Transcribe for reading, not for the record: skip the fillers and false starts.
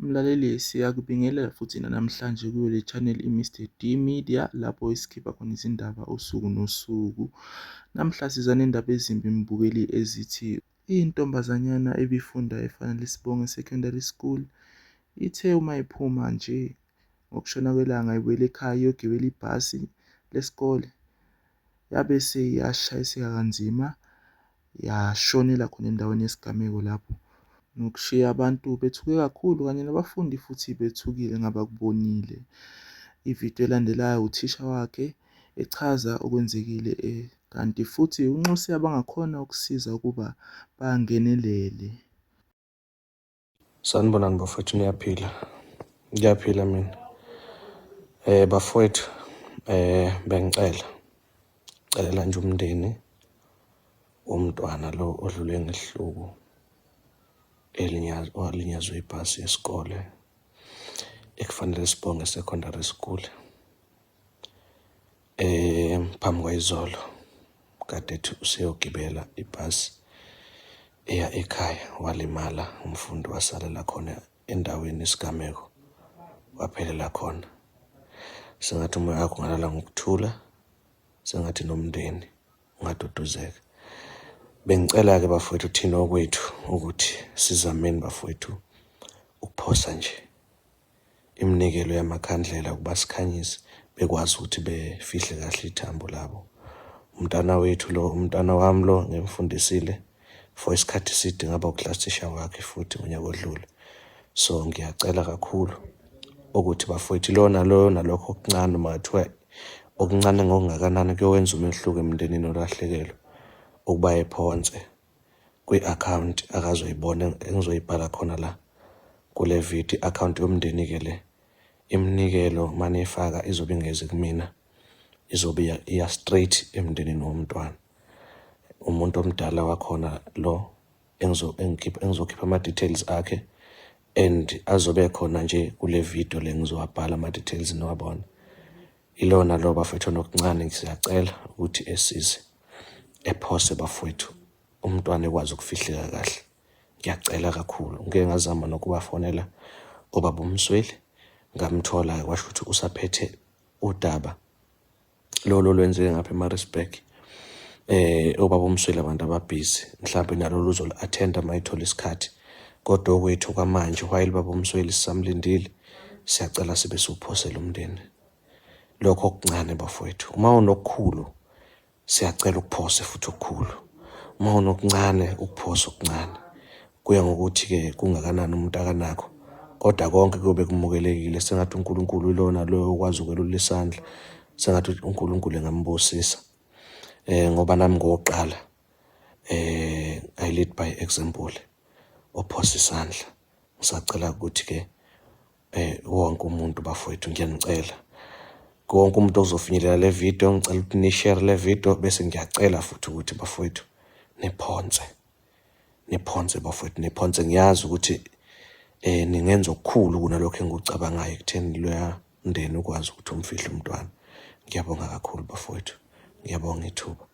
Mlaleli, siyakubingelela futhi namhlanje kuyo le channel i-Mr D Media lapho esikhipha khona izindaba usuku nosuku. Namhla siza nendaba ezimbi mbukeli ezithi intombazanyana ebifunda eFanele Sibonge Secondary School ithe uma iphuma nje ngokushona kwelanga ibuyela ekhaya iyogibela ibhasi lesikole yabe seyiyashayiseka kanzima yashonela khona endaweni yesigameko lapho nokushiya abantu bethuke kakhulu kanye nabafundi futhi bethukile ngabakubonile. Ividiyo elandelayo uthisha wakhe echaza okwenzekile kanti futhi unxuse abangakhona ukusiza ukuba bangenelele. Sanibonani bafowethu, niyaphila? Ngiyaphila mina. Bafowethu, bengicela celela nje umndeni womntwana lo odlule ngesihluku elinyazwa walinyazwa ibhasi yesikole ekufanele sibonge secondary school. Phambi kwayizolo kade ethi useyogibela ibhasi eya ekhaya walimala umfundi wasalela khona endaweni yesigameko waphelela khona. Sengathi umoya wakho ungalala ngokuthula, sengathi nomndeni ungaduduzeka. Bengicela-ke bafowethu thina okwethu ukuthi sizameni bafowethu ukuphosa nje iminikelo yamakhandlela ukuba sikhanyise bekwazi ukuthi befihle kahle ithambo labo. Umntana wethu lo, umntana wami lo ngimfundisile for isikhathi eside ngaba uclass teacher wakhe futhi ngonyaka odlule. So ngiyacela kakhulu ukuthi bafowethu lona loyo nalokho okuncane uma kuthiwa okuncane ngokungakanani kuyowenza umehluko emndenini olahlekelwe ukuba ephonse kwi-akhawunti akazoyibona engizoyibhala khona la kule video i-akhawunti yomndeni-ke le iminikelo maniyifaka izobe ingezi kumina izobe iya straight emndenini womntwana umuntu omdala wakhona lo engizokhipha ama-details akhe and azobe khona nje kule video le ngizowabhala ama-details niwabona ilona lo bafethu nokuncane siyacela ukuthi esize ephose bafowethu umntwana ekwazi ukufihleka kahle ngiyacela kakhulu ngike ngazama nokubafonela obaba uMsweli ngamthola kwasho ukuthi usaphethe udaba lolo lwenzeke ngapha eMaritzburg obaba uMsweli abantu ababhizi mhlawumbe nalo luzolu-attenda uma ethola isikhathi kodwa okwethu kwamanje while baba uMsweli sisamlindile siyacela sibe siwuphosela umndeni lokho okuncane bafowethu uma unokukhulu siyacela ukuphose futhi okukhulu uma unokuncane ukuphose okuncane kuya ngokuthi-ke kungakanani umuntu akanakho kodwa konke kuyobe kumukelekile sengathi uNkulunkulu ilona loyo okwazi ukwelula isandla sengathi uNkulunkulu engambusisa ngoba nami ngokuqala I lead by example ophosa isandla ngisacela ukuthi-ke wonke umuntu bafowethu ngiyanicela wonke umuntu ozofinyelela le video ngicela ukuthi ni-share le video bese ngiyacela futhi ukuthi bafowethu niphonse niphonse bafowethu niphonse ngiyazi ukuthi ningenza okukhulu kunalokho engikucabangayo ekutheni loya mndeni ukwazi ukuthi umfihle umntwana. Ngiyabonga kakhulu bafowethu, ngiyabonga ithuba.